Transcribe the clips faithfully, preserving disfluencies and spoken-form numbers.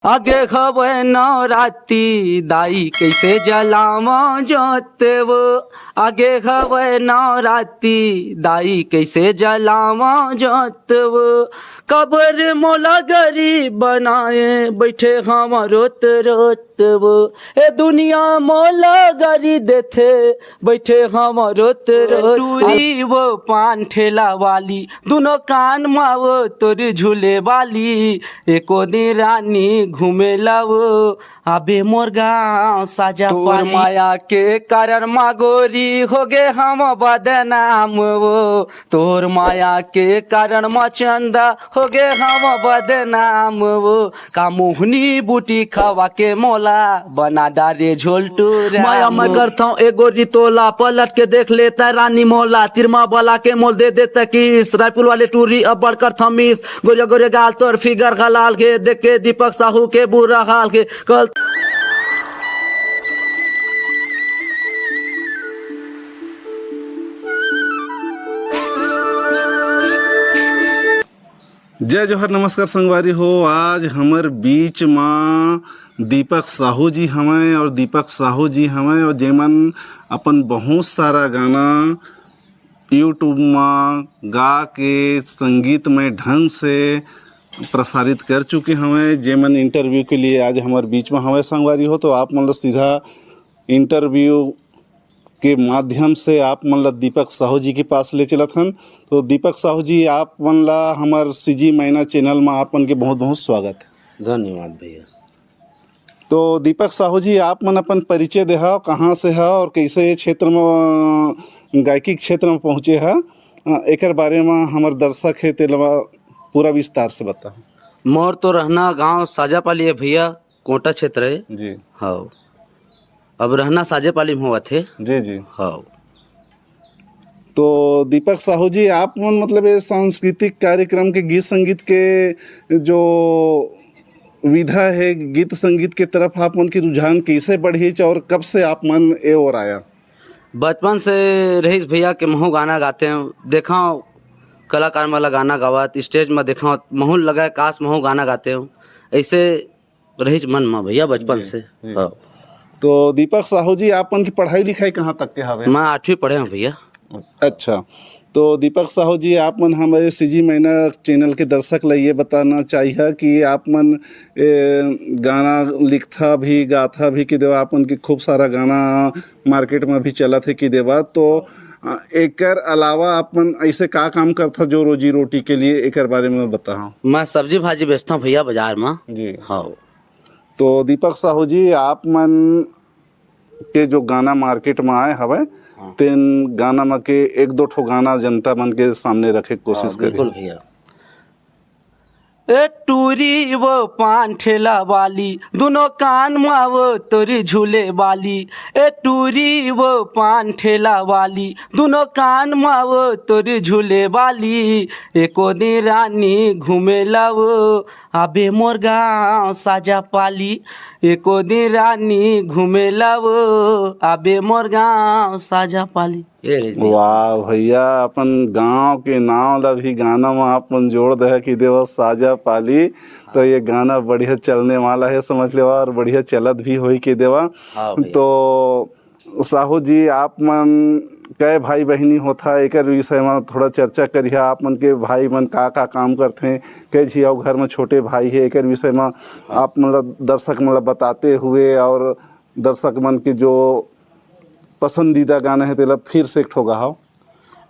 आगे हवय नवराती, दाई कइसे जलावा जोत वो। आगे हवय नवराती, दाई कइसे जलावा जोत वो। काबर मोला गरीब बनाए, बइठे हवं रोत रोत वो। ए दुनिया मोला गारी देथे, बइठे हवं रोत रोत। टूरी वो पान ठेला वाली, दुनो कान मा वो तोर झूले वाली, एको दिन रानी घूमे ला वो, आबे मोर गाँव साजा तोर पाली। माया के कारण मा गोरी होगे हवं बदनाम वो, तोर माया के कारण मा चंदा होगे हवं बदनाम वो, का मोहनी बूटी खवा के मोला बना डारे झोलटू राम। माया मैं करथौं ए गोरी तोला, पलट के देख लेता रानी मोला, तिरमा बला के मोल दे देता किस, रायपुर वाले टूरी अब्बड़ करथौं मिस, गोरिया गोरिया गाल तोर फिगर घलाल के, देख के दीपक साहू के बुरा हाल के, कल जय जोहर, नमस्कार संगवारी हो। आज हमर बीच मा दीपक साहू जी हवंय और दीपक साहू जी हवंय और जेमन अपन बहुत सारा गाना YouTube मा गा के संगीतमय ढंग से प्रसारित कर चुके हवंय, जेमन इंटरव्यू के लिए आज हमर बीच मा हवंय संगवारी हो। तो आप मन ला सीधा इंटरव्यू के माध्यम से आप मन ला दीपक साहू जी के पास ले चलत हन। तो दीपक साहू जी, आप मन ला हमर सीजी मैना चैनल मा आप मन के बहुत बहुत स्वागत। धन्यवाद भैया। तो दीपक साहू जी, आप मन अपन परिचय देहव, कहाँ से हव और कैसे ये क्षेत्र में, गायकी के क्षेत्र में पहुँचे ह, अ, एकर बारे में हमर दर्शक हे तेला पूरा विस्तार से बताओ। मोर तो रहना गांव साजापाली है भैया, कोटा क्षेत्र है। जी। हाँ, अब रहना साजेपाली में होवत है। जी जी। हाँ। तो दीपक साहू जी, आप मन मतलब ये सांस्कृतिक कार्यक्रम के गीत संगीत के जो विधा है, गीत संगीत के तरफ आप मन की रुझान कैसे बढ़ी और कब से आप मन ए ओर आया? बचपन से रहीस भैया के महू गाना गाते हैं, देखा कलाकार मन ला गाना गावत, स्टेज में देखा महू लगा काश महू गाना गाते हो, ऐसे रहीच मन मा भैया बचपन जी, से। जी। हाँ। तो दीपक साहू जी, आप मन की पढ़ाई लिखाई कहाँ तक के हवे? मैं आठवीं पढ़े हूँ भैया। अच्छा, तो दीपक साहू जी, आप मन हमर सीजी मैना चैनल के दर्शक ला ये बताना चाहिए कि आप मन, ए, गाना लिखथा भी, गाथा भी कि देवा, आप मन के खूब सारा गाना मार्केट में भी चलत है कि देवा, तो, अ, एकर अलावा आप मन ऐसे का काम करथा जो रोजी रोटी के लिए, एकर बारे में बताओ। मैं सब्जी भाजी बेचता हूँ भैया बाजार में। जी। हाँ। तो दीपक साहू जी, आप मन के जो गाना मार्केट में आए हवे, हाँ। तेन गाना में के एक दो ठो गाना जनता मन के सामने रखे के कोशिश हाँ, करिए। बिल्कुल भैया। ए टूरी वो पान ठेला वाली, दोनों कान मा वो तोरी झूले वाली। ए टूरी वो पान ठेला वाली, दोनों कान मा वो तोरी झूले वाली। एको दिन रानी घूमे ला वो, आबे मोर गाँव साजा पाली। एको दिन रानी घूमे ला वो, आबे मोर गाँव साजा पाली। ये रे जी। वाह भैया, अपन गांव के नाम ला भी गाना में आप मन जोड़ दे कि देवा साजा पाली, तो ये गाना बढ़िया चलने वाला है, समझ लेवा, और बढ़िया चलत भी होई कि देवा। हाँ भैया। तो साहू जी, आप मन कै भाई बहिनी होथा, एकर विषय में थोड़ा चर्चा करिहा। आप मन के भाई मन का का काम करथे, कै झी अउ घर में छोटे भाई है, एकर विषय में आप मन ला, दर्शक मन ला बताते हुए और दर्शक मन के जो पसंदीदा गाना है, तेला फिर से एक ठो गाहव।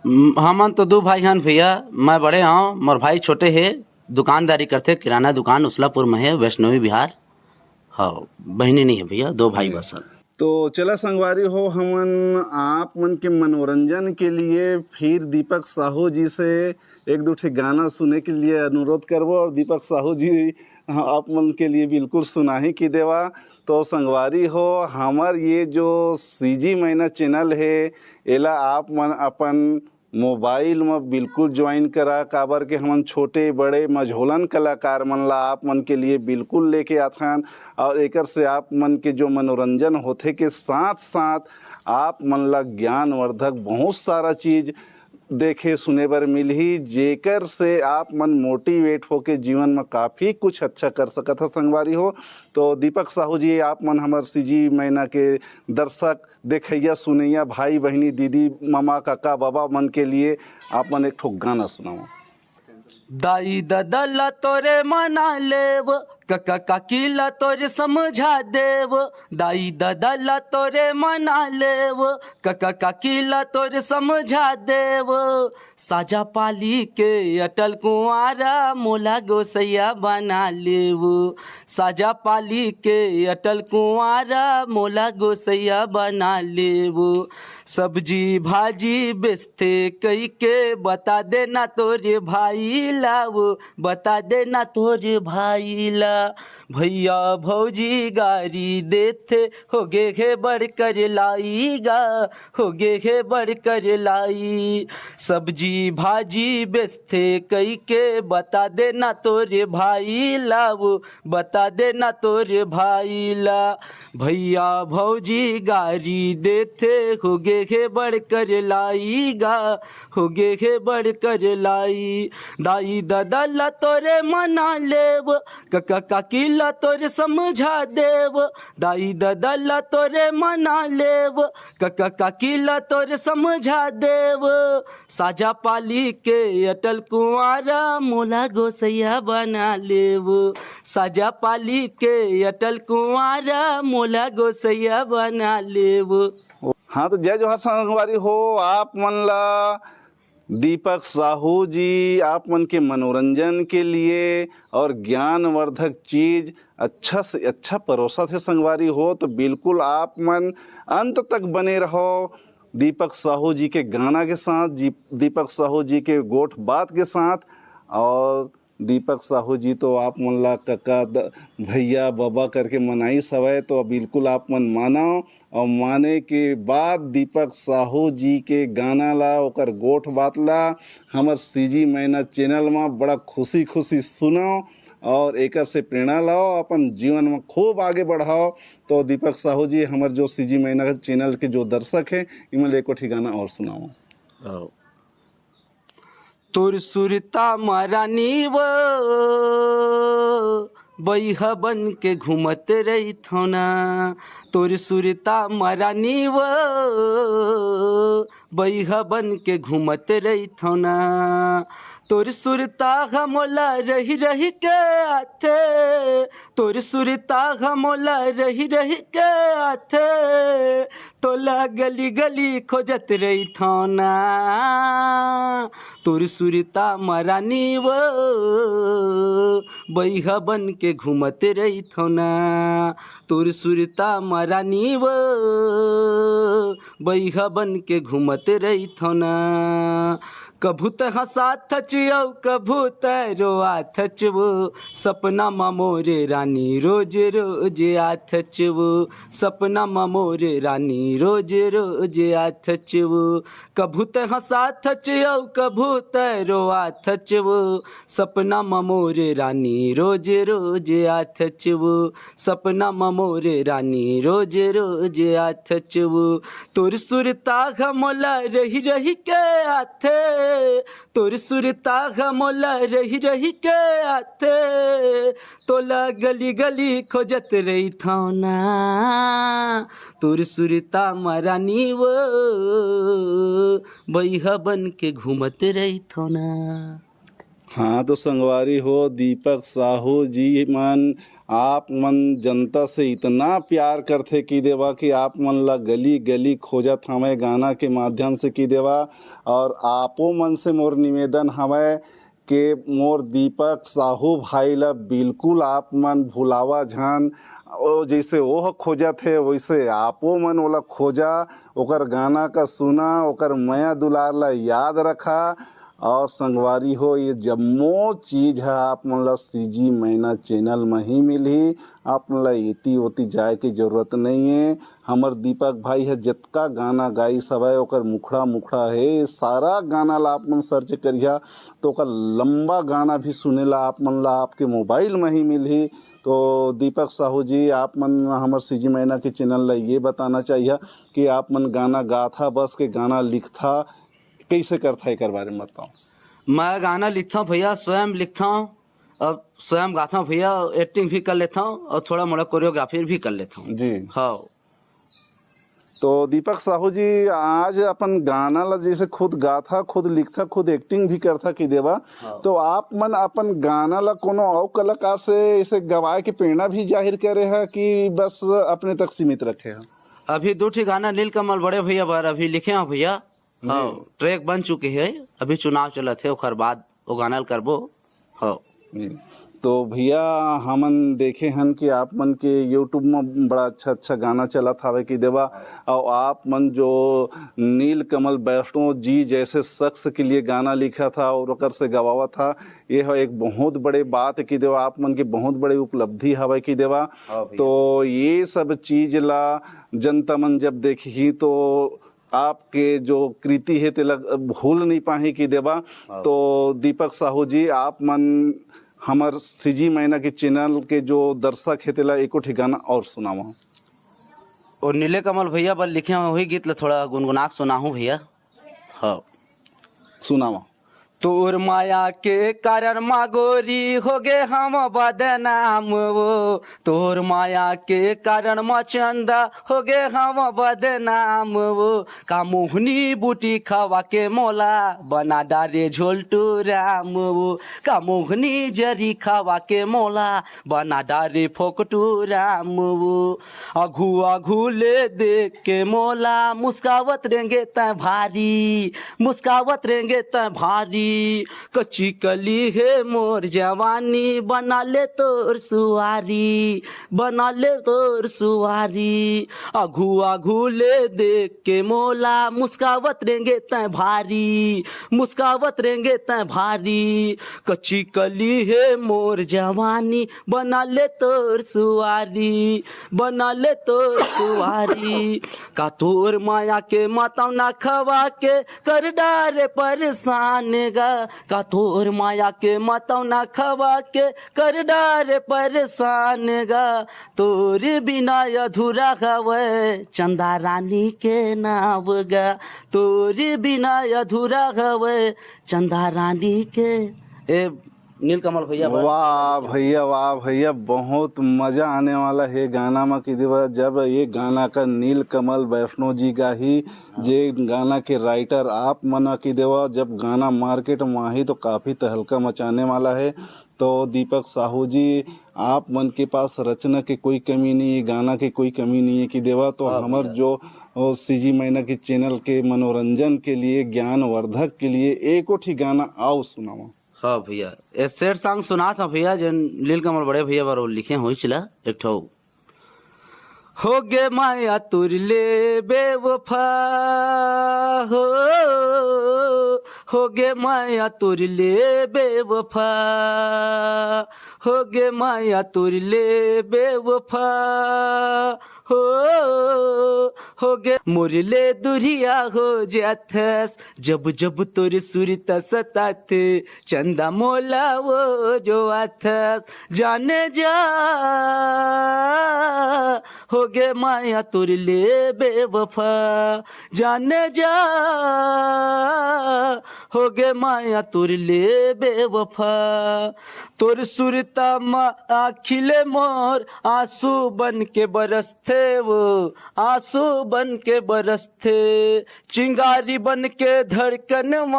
म-, हमन तो दू भाई हन भैया, मैं बड़े हूँ, मोर भाई छोटे है, दुकानदारी करथे, किराना दुकान उसलापुर में है, वैष्णवी विहार। हाँ, बहिनी नहीं है भैया, दो भाई जी। बस हन। तो चला संगवारी हो, हमन आप मन के मनोरंजन के लिए फिर दीपक साहू जी से एक दो ठे गाना सुने के लिए अनुरोध करबो और दीपक साहू जी आप मन के लिए बिल्कुल सुनाही की देवा। तो संगवारी हो, हमर ये जो सीजी मैना चैनल है, एला आप मन अपन मोबाइल म बिल्कुल ज्वाइन करा, काबर के हमन छोटे बड़े मझोलन कलाकार मन ला आप मन के लिए बिल्कुल लेके आथन। और एकर से आप मन के जो मनोरंजन होथे के साथ साथ आप मन ला ज्ञानवर्धक बहुत सारा चीज देखे सुने बर मिलही, जेकर से आप मन मोटिवेट होके जीवन में काफ़ी कुछ अच्छा कर सकत ह संगवारी हो। तो दीपक साहू जी, आप मन हमर सीजी मैना के दर्शक, देखइया, सुनइया, भाई, बहिनी, दीदी, ममा, काका, बाबा मन के लिए आप मन एक ठो गाना सुनाओ। दाई ददा ला तोरे मना लेव, कका काकी ला तोरे समझा देव। दाई ददा ला तोरे मना लेव, कका काकी ला तोरे समझा देव। साजा पाली के अटल कुंवारा मोला गोसैया बना लेव। साजा पाली के अटल कुंवारा मोला गोसैया बना लेव। सब्जी भाजी बेचथे कहिके बता देना तोरे भाई ला वो, बता देना तोरे भाई ला। भैया भौजी गारी देथे, होगे हे बड़ कर लाई गा, होगे हे बड़ कर लाई। सब्जी भाजी बेचथे कहिके बता देना तोरे भाई ला वो, बता देना तोरे भाई ला। भैया भौजी गारी देथे, होगे हे बड़ कर लाई गा, होगे हे बड़ कर लाई। दाई ददा ला तोरे मना लेव, कका काकी ला तोरे समझा देव। दाई ददा ला तोरे मना लेव, कका काकी ला तोरे समझा देव। साजा पाली के अटल कुंवारा मोला गोसैया बना लेव। साजा पाली के अटल कुंवारा मोला गोसैया बना लेव। हाँ, तो जय जोहार संगवारी हो, आप मन ला दीपक साहू जी आप मन के मनोरंजन के लिए और ज्ञानवर्धक चीज अच्छा से अच्छा परोसा थे संगवारी हो। तो बिल्कुल आप मन अंत तक बने रहो दीपक साहू जी के गाना के साथ, जी, दीपक साहू जी के गोठ बात के साथ। और दीपक साहू जी तो आप मन ला कका द-, भैया बबा करके मनाइस हवय, तो बिल्कुल आप मन मानव। और माने के बाद दीपक साहू जी के गाना ला, ओकर गोठ बात ला हमर सीजी मैना चैनल मा बड़ा खुशी खुशी सुनव। और एकर से प्रेरणा लाओ, अपन जीवन में खूब आगे बढ़ाओ। तो दीपक साहू जी, हमर जो सीजी मैना चैनल के जो दर्शक हैं, इमन ला एको ठी गाना और सुनाओ। आओ। तोर सुरता म रानी वो बइहा बन के घूमत रहिथव ना, तोर सुरता म रानी वो बइहा बन के घूमत रहिथव ना। तोर सुरता ह मोला रहि रहि के आथे, तोर सुरता ह मोला रहि रहि के आथे, तोला गली गली खोजत रहिथव ना। तोर सुरता म रानी वो बइहा बन के घूमत रहिथव ना, तोर सुरता म रानी वो बइहा बन के घूमत रहिथव ना। कभू त हंसाथच अउ कभू त रोआथच वो, सपना म मोरे रानी रोज रोज आथच वो, सपना म मोरे रानी रोज रोज आथच वो। कभू त हंसाथच अउ कभू त रोआथच वो, सपना म मोरे रानी रोज रोज आथच वो, सपना म मोरे रानी रोज रोज आथच वो। तोर सुरता ह मोला रहि रहि के आथे, तोर सुरता ह मोला रहि रहि के आथे, तोला गली गली खोजत रहिथव ना। तोर सुरता म रानी वो बइहा बन के घूमत रहिथव ना। हाँ, तो संगवारी हो, दीपक साहू जी मन आप मन जनता से इतना प्यार करथे कि देवा कि आप मन ला गली गली खोजत हवय गाना के माध्यम से कि देवा। और आपो मन से मोर निवेदन हवय के मोर दीपक साहू भाई ला बिल्कुल आप मन भुलावा झन। ओ जैसे ओह खोजत हे, वैसे आपो मन ओला खोजा, ओकर गाना का सुना, ओकर मया दुलार ला याद रखा। और संगवारी हो, ये जम्मो चीज ह आप मन ला सीजी मैना चैनल म ही मिलही। आप मन ला एती ओती जाए के जरूरत नहीं है। हमर दीपक भाई ह जतका गाना गाइस हवय, ओकर मुखड़ा मुखड़ा हे, सारा गाना ला आप मन सर्च करिहा, तो ओकर लंबा गाना भी सुने ला आप मन ला आपके मोबाइल म ही मिलही। तो दीपक साहू जी, आप मन हमर सीजी मैना के चैनल ला ये बताना चाहिए कि आप मन गाना गाथा बस के गाना लिखथा, कइसे करथा, एकर बारे में बताओ। मैं गाना लिखथंव भैया, स्वयं लिखथंव और स्वयं गाथंव भैया, एक्टिंग भी कर लेथंव और थोड़ा मोड़ा कोरियोग्राफी भी कर लेथंव। जी। हाँ। तो दीपक साहू जी, आज अपन गाना ला जैसे खुद गाथा, खुद लिखथा, खुद एक्टिंग भी करथा कि देवा, हाँ। तो आप मन अपन गाना ला कोनो अउ कलाकार से ऐसे गवाए के प्रेरणा भी जाहिर करे हा कि बस अपने तक सीमित रखे हा? अभी दू ठी गाना नीलकमल बड़े भैया बर अभी लिखे हंव भैया। जी। हाँ, ट्रैक बन चुके हे, अभी चुनाव चलत हे, ओकर बाद वो गाना ल करबो। हाँ। जी। तो भैया, हमन देखे हन कि आप मन के YouTube में बड़ा अच्छा अच्छा गाना चलत हावे कि देवा, और आप मन जो नीलकमल वैष्णव जी जैसे शख्स के लिए गाना लिखा था और ओकर से गवावा था, ये ह एक बहुत बड़े बात कि देवा, आप मन के बहुत बड़े उपलब्धि हवे कि देवा। हाँ भैया। तो ये सब चीज ला जनता मन जब देखही तो आपके जो कृति हे तेला भूल नहीं पाही कि देवा। हाँ। तो दीपक साहू जी, आप मन हमर सीजी मैना के चैनल के जो दर्शक हे तेला एको ठी गाना और सुनावा। और नीले कमल भैया बर लिखे हंव, वही गीत ला थोड़ा गुनगुना के सुनाहूं भैया। हाँ। सुनावा। तोर माया के कारण मा गोरी होगे हंव बदनाम वो, तोर माया के कारण मा चंदा होगे हंव बदनाम वो। का मोहनी बूटी खवा के मोला बना डारे झोलटू राम वो, का मोहनी जरी खवा के मोला बना डारे फोकटू राम वो। आघू आघू ले देख के मोला मुस्कावत रेंगे तैं भारी, मुस्कावत रेंगे तैं भारी। कच्ची कली हे मोर जवानी, बना ले तोर सुवारी, बना ले तोर सुवारी। आघू आघू ले देख के मोला मुस्कावत रेंगे तैं भारी, मुस्कावत रेंगे तैं भारी। कच्ची कली हे मोर जवानी, बना ले तोर सुवारी, बना ले तोर सुवारी। का तोर माया के मतौना खवा के कर डारे परेशान गा, का तोर माया के मतौना खवा के कर डारे परेशान गा। तोर बिना अधूरा हवय चंदा रानी के नाव गा, तोर बिना अधूरा हवय चंदा रानी के। ए नीलकमल भैया बर। वाह भैया, वाह भैया, बहुत मजा आने वाला हे गाना में कि देवा। जब ये गाना का नीलकमल वैष्णव जी गाही, जे गाना के राइटर आप मन कि देवा, जब गाना मार्केट में आही तो काफी तहलका मचाने वाला हे। तो दीपक साहू जी, आप मन के पास रचना के कोई कमी नहीं है, गाना के कोई कमी नहीं है कि देवा। तो हाँ हमर भैया। जो ओ, सीजी मैना के चैनल के मनोरंजन के लिए, ज्ञानवर्धक के लिए एको ठी गाना आओ सुनावा। हाँ भैया, ए सैड सॉन्ग सुनात हंव भैया, जेन नीलकमल बड़े भैया बर लिखे होइच ला एक ठो। होगे माया तोर ले बेवफा, हो, होगे माया तोर ले बेवफा, होगे माया तोर ले बेवफा, हो, होगे मोर ले दुरिहा हो जाथस। जब जब तोर सुरता सताथे, चंदा मोला वो रोवाथस। जाने जा, होगे माया तोर ले बेवफा। जाने जा, होगे माया तोर ले बेवफा। तोर सुरता म आँखी ले मोर आंसू बन के बरसथे वो, आंसू बन के बरसथे। चिंगारी बन के धड़कन म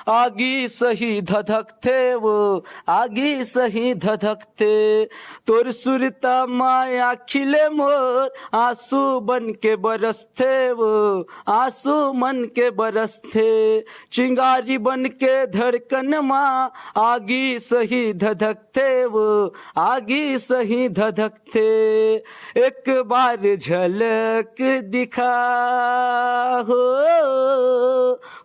आगी सही धधकथे वो, आगी सही धधकथे। तोर सुरता म आँखी ले मोर आंसू बन के बरसथे वो, आंसू मन के बरसथे। चिंगारी बन के धड़कन म आगी सही धधकथे वो, आगी सही धधकथे। एक बार झलक दिखा हो,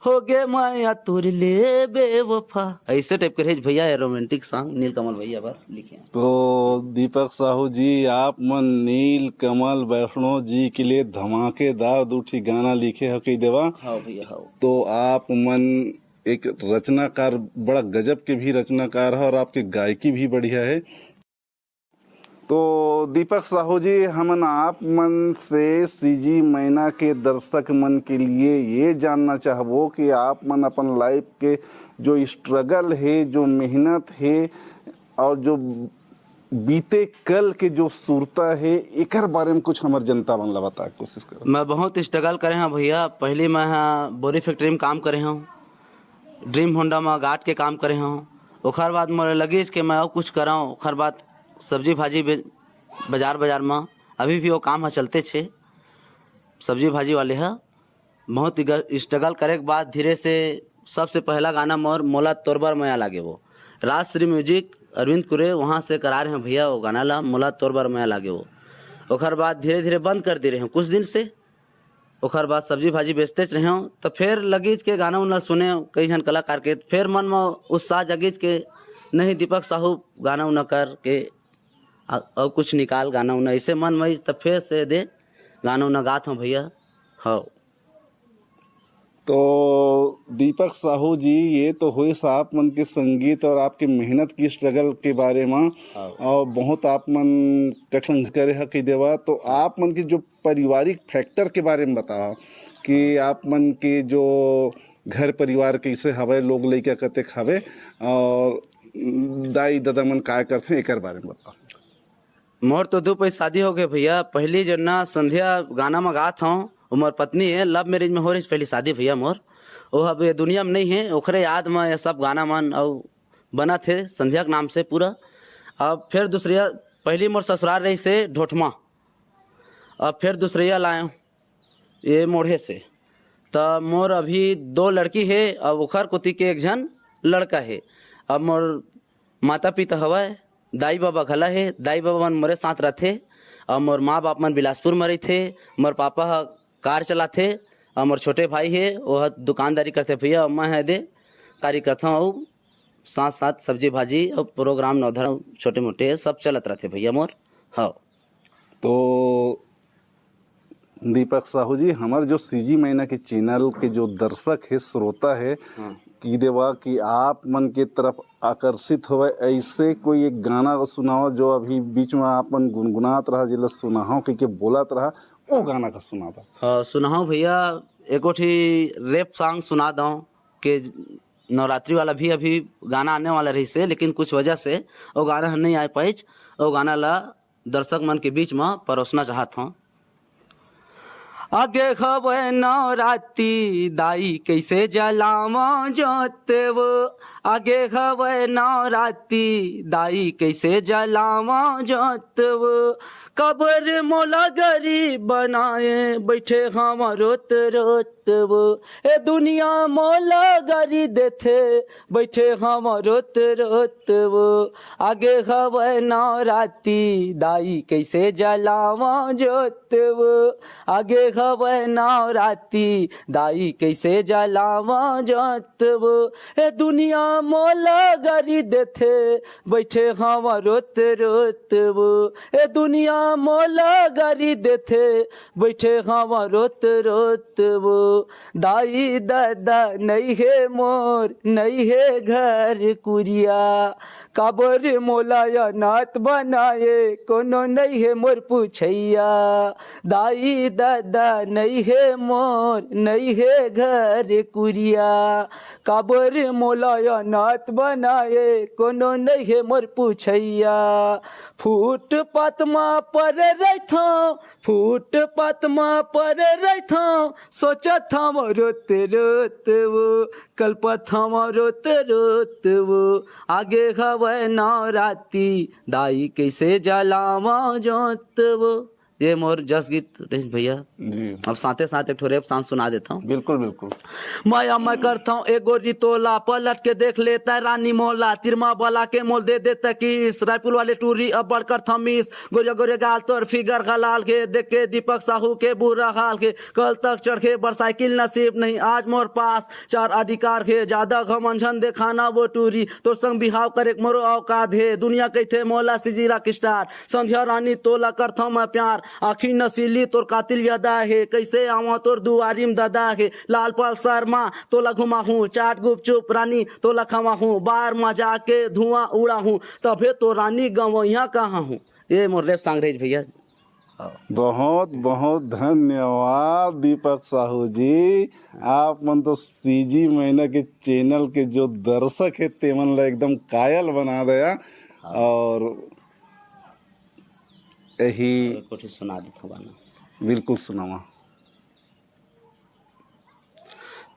होगे माया तोर ले बेवफा। ऐसे टाइप के रहे भैया, ये रोमांटिक सॉन्ग नीलकमल भैया बर लिखे हैं। तो दीपक साहू जी, आप मन नीलकमल वैष्णव जी के लिए धमाकेदार दू ठी गाना लिखे हो कही देवा। हाँ भैया, हाँ। तो आप मन एक रचनाकार, बड़ा गजब के भी रचनाकार है और आपके गायकी भी बढ़िया है। तो दीपक साहू जी, हमन आप मन से सीजी मैना के दर्शक मन के लिए ये जानना चाहबो कि आप मन अपन लाइफ के जो स्ट्रगल हे, जो मेहनत हे और जो बीते कल के जो सुरता हे, एकर बारे में कुछ हमर जनता मन ला बताए के कोशिश करो। मैं बहुत स्ट्रगल करे हूँ भैया। पहली मैं ह बोरी फैक्ट्री में काम करे हूँ, ड्रीम होंडा में गार्ड के काम करे हूँ। ओखर बाद मोर लगिस के मैं अउ कुछ करऊँ। ओखर बाद सब्जी भाजी बे-, बाजार बाजार में अभी भी वो काम ह चलते छे। सब्जी भाजी वाले ह बहुत स्ट्रगल करे के बाद धीरे से सबसे पहला गाना मोर मोला तोर बर मया लागे वो, राजश्री म्यूजिक, अरविंद कुरे, वहाँ से करा रहे हैं भैया वो गाना ला, मोला तोर बर मया लागे वो। ओखर बाद धीरे धीरे बंद कर दे रहे हैं कुछ दिन से। ओखर बाद सब्जी भाजी बेचते रहे हूँ, तो फिर लगिस के गाना उना सुने कई झन कलाकार के, फिर मन में उत्साह जगिस के नहीं दीपक साहू गाना उना कर के अ-, अउ कुछ निकाल गाना उना, ऐसे मन में तब फिर से दे गाना उना गात हूँ भैया। हाँ। तो दीपक साहू जी, ये तो होइस आप मन के संगीत और आपके मेहनत की स्ट्रगल के बारे में। हाँ। और बहुत आप मन कठिन करे ह कह देवा, तो आप मन के जो पारिवारिक फैक्टर के बारे में बताओ कि आप मन के जो घर परिवार कैसे हवे, लोग लइका कतेक हवे और दाई ददा मन काय करथे, एकर बारे में बताओ। मोर तो दू पइत शादी हो गए भैया। पहली जो ना संध्या गाना में गात हूँ, वो मोर पत्नी है, लव मैरिज में हो रही पहली शादी भैया मोर। वो अब ये दुनिया में नहीं है, ओखरे याद में ये सब गाना मन अउ बना थे संध्या के नाम से पूरा। अब फिर दूसरिया, पहली मोर ससुराल रही से ढोठमा, अब फिर दूसरिया लाए ये मोढ़े से। त मोर अभी दो लड़की है, अब ओखर कोती के एक झन लड़का है। अब मोर माता पिता हवय, दाई बाबा घला हे, दाई बाबा मन मोरे साथ रथे। अब मोर माँ बाप मन बिलासपुर में रहिथे। मोर पापा ह कार चलाथे, अउ मोर छोटे भाई हे, वो ह दुकानदारी करथे भैया, अउ मैं ह दे कारी करथौं, अउ साथ साथ सब्जी भाजी अउ प्रोग्राम नवधर्म छोटे मोटे सब चलत रथे भैया मोर। हाँ। तो दीपक साहू जी, हमर जो सीजी मैना के चैनल के जो दर्शक हे, श्रोता हे, हाँ। कि देवा कि आप मन के तरफ आकर्षित होवे, ऐसे कोई एक गाना सुनाओ जो अभी बीच में आप मन गुनगुनात रहा, जेला सुनाहो कह के बोलत रहा, वो गाना का सुना दो। हाँ, सुनाओ भैया, एको ठी रैप सॉन्ग सुना दो कि नवरात्रि वाला भी अभी गाना आने वाला रहिसे, लेकिन कुछ वजह से वो गाना ह नहीं आ पाइच। वो गाना ला दर्शक मन के बीच में परोसना चाहत हूँ। आगे हवय नवराती, दाई कैसे जलावा जोत वो। आगे हवय नवराती, दाई कैसे जलावा जोत वो। काबर मोला गरीब बनाए, बैठे हवा रोत रोत वो। ए दुनिया मोला गारी देथे, बैठे हवा रोत रोत वो। आगे हवय नवराती, दाई कैसे जलावा जोत वो। आगे हवय नवराती, दाई कैसे जलावा जोत वो। ए दुनिया मोला गारी देथे, बैठे हवा रोत रोत वो। ए दुनिया मोला गारी देथे, बैठे हवा रोत रोत वो। दाई ददा नइ हे मोर, नइ हे घर कुरिया, काबर मोला अनाथ बनाए, कोनो नइ हे मोर पुछैया। दाई ददा नइ हे मोर, नइ हे घर कुरिया, काबर मोला अनाथ बनाए, कोनो नइ हे मोर पुछैया। फुटपाथ म पर रहिथौं, फुटपाथ म पर रहिथौं, सोचत हवं रोत रोत वो, कलपत हवं रोत रोत वो। आगे हवय नवराती, दाई कैसे जलावा जोत वो। ये मोर जस गीत रहिस भैया। जी। अब साथे साथ एक ठो रैप सॉन्ग सुना देथौं। बिल्कुल, बिल्कुल। मया मैं करथौं ए गोरी तोला, पलट के देख लेता रानी मोला, तिरमा बला के मोल दे देता किस, रायपुर वाले टूरी अब्बड़ करथौं मिस। गोरिया गोरिया गाल तोर फिगर हलाल के, देख के दीपक साहू के बुरा हाल के, कल तक चढ़ के बर साइकिल नसीब नहीं आज मोर पास। चार अधिकार के ज्यादा घमंड झन देखाना वो टूरी, तोर संग बिहाव करे के मोरो औकात हे। दुनिया कहिथे मोला सीजी रॉक स्टार, संध्या रानी तोला करथौं मैं प्यार। आँखी नसीली तोर कातिल अदा हे, कइसे आवां तोर दुवारी म ददा हे। लालपाल शर्मा तोला घुमाहूं, चाट गुपचुप रानी तोला खवाहूं, बार म जाके धुआं उड़ाहूं, तभे तो रानी गंवइया कहाहूं। ये मोर rap song रहिस भैया। बहुत बहुत धन्यवाद दीपक साहू जी, आप मन तो सीजी मैना के चैनल के जो दर्शक हे तेमन ला एकदम कायल बना दया। और यही एक कोठी सुना देथव गाना। बिल्कुल सुनावा।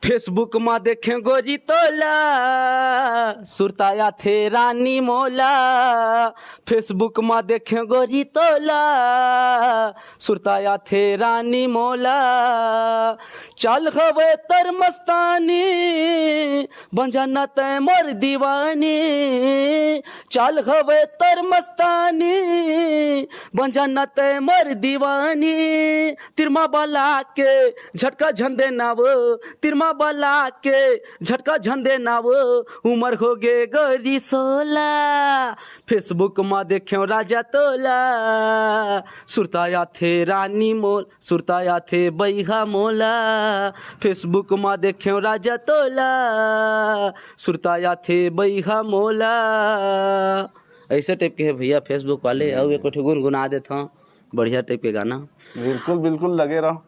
Facebook म देखेंव गोरी तोला, सुरता आथे रानी मोला। Facebook म देखेंव गोरी तोला, सुरता आथे रानी मोला। चाल हवे तोर मस्तानी, बन जा ना तैं मोर दीवानी। चाल हवे तोर मस्तानी, बन जा ना तैं मोर दीवानी। तिरमा बला के झटका झन देना वो, तिरमा बला के झटका झन देना वो, उमर होगे गोरी सोला। Facebook म देखेंव राजा तोला, सुरता आथे रानी मोला, सुरता आथे बइहा मोला। Facebook म देखेंव राजा तोला, सुरता आथे बइहा मोला। अइसे type के हे भैया Facebook वाले। अउ एक कोठी गुनगुना देथंव, बढ़िया type के गाना। बिल्कुल, बिल्कुल, लगे रहो।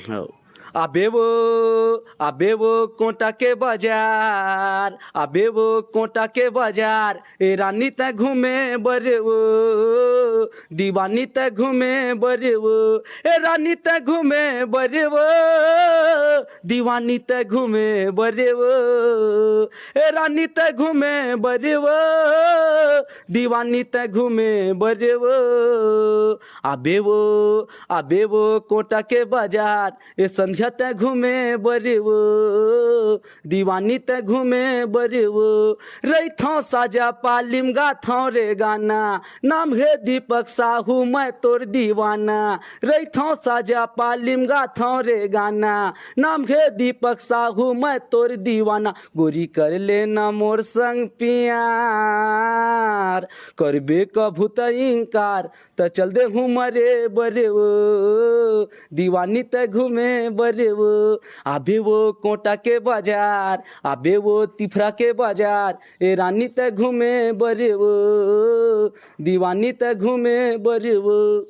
हव। अबे वो, अबे वो कोटा के बाजार, अबे वो कोटा के बाजार, ए रानी तैं घूमे बर वो, दीवानी तैं घूमे बर वो, ए रानी तैं घूमे बर वो, दीवानी तैं घूमे बर वो, ए रानी तैं घूमे बर वो, दीवानी तैं घूमे बर वो। अबे वो, अबे वो कोटा के बाजार, ए संध्या तैं घूमे बर वो, दीवानी तैं घूमे बर वो। रहिथंव साजा पाली म गाथंव रे गाना, नाम हे दीपक साहू मैं तोर दीवाना। रहिथंव साजा पाली म गाथंव रे गाना, नाम हे दीपक साहू मैं तोर दीवाना। गोरी कर लेना मोर संग पियार, करबे कभू त इंकार, त चल देहूं मरे बर वो, दीवानी तैं घूमे बर वो। अबे वो कोटा के बाजार, अबे वो तिफरा के बाजार, ए रानी तैं घूमे बर वो, दीवानी तैं घूमे बर वो।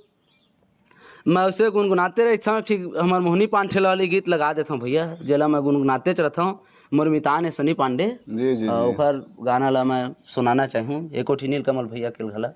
मैं उसे गुनगुनाते रहिथंव, ठीक हमर मोहनी पान ठेला वाली गीत लगा देथंव भैया, जेला मैं गुनगुनातेच रहिथंव। मोर मितान हे सनी पांडे, जी, जी, अ, जी। ओखर गाना ला मैं सुनाना चाहूँ, एको ठी नीलकमल भैया के घला।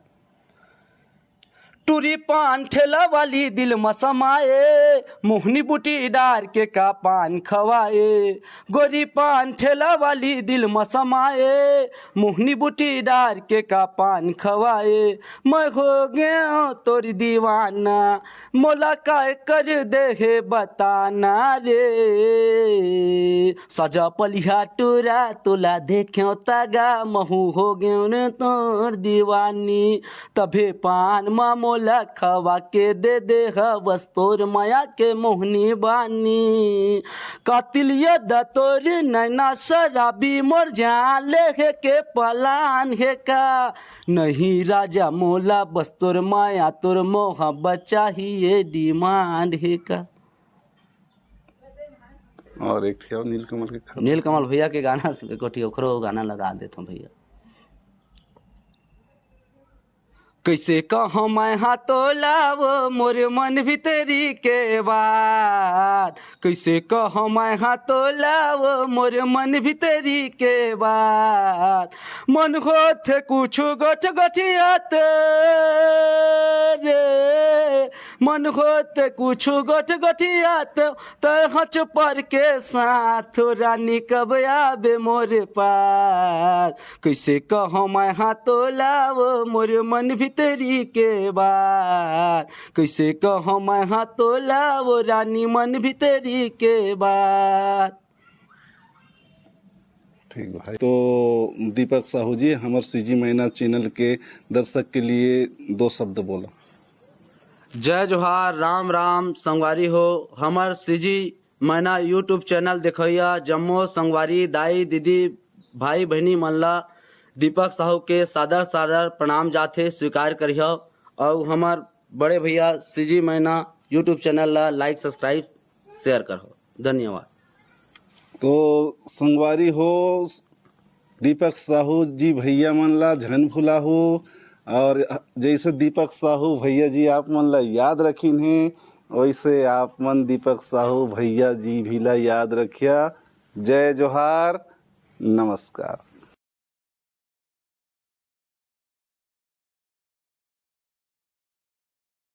टूरी पान ठेला वाली दिल म समाए, मोहनी बूटी डार के का पान खवाए। गोरी पान ठेला वाली दिल म समाए, मोहनी बूटी डार के का पान खवाए। मैं हो गेंव तोर दीवाना, मोला काय कर देहे बताना रे। साजा पलिहा टूरा तोला देखेंव तगा, महूं हो गेंव रे तोर दीवानी। तभे पान म मोला खवा के दे देहवस तोर मया के मोहनी बानी। कातिल अदा तोर नैना शराबी, मोर जान लेहे के पलान हे का? नहीं राजा मोला बस तोर मया, तोर मोहब्बत चाहिए, demand हे का? और एक ठे और नीलकमल के खबर। नीलकमल भैया के गाना से एको ठी ओखरो गाना लगा देथंव भैया। कइसे कहंव मैं हा तोला वो मोर मन भीतरी के बात, कइसे कहंव मैं हा तोला वो मोर मन भीतरी के बात। मन होथे कुछु गोठ गोठियात रे, मन होथे कुछु गोठ गोठियात, तैं हच पर के साथ रानी कब आबे मोर पास। कइसे कहंव मैं हा तोला वो मोर मन भीतरी के बात, कइसे कहंव मैं हा तोला वो रानी मन भीतरी के बात। ठीक भाई। तो दीपक साहू जी, हमर सीजी मैना चैनल के दर्शक के लिए दो शब्द बोलो। जय जोहार, राम राम संगवारी हो। हमर सीजी मैना YouTube चैनल देखइया जम्मो संगवारी, दाई, दीदी, भाई, बहिनी मन ला दीपक साहू के सादर सादर प्रणाम जाथे, स्वीकार करिहव। अउ हमर बड़े भैया सीजी मैना YouTube चैनल ला लाइक, सब्सक्राइब, शेयर करहो। धन्यवाद। तो संगवारी हो, दीपक साहू जी भैया मन ला झन भुलाहू, और जैसे दीपक साहू भैया जी आप मन ला याद रखिन हे, वैसे आप मन दीपक साहू भैया जी भी ला याद रखिया। जय जोहार, नमस्कार।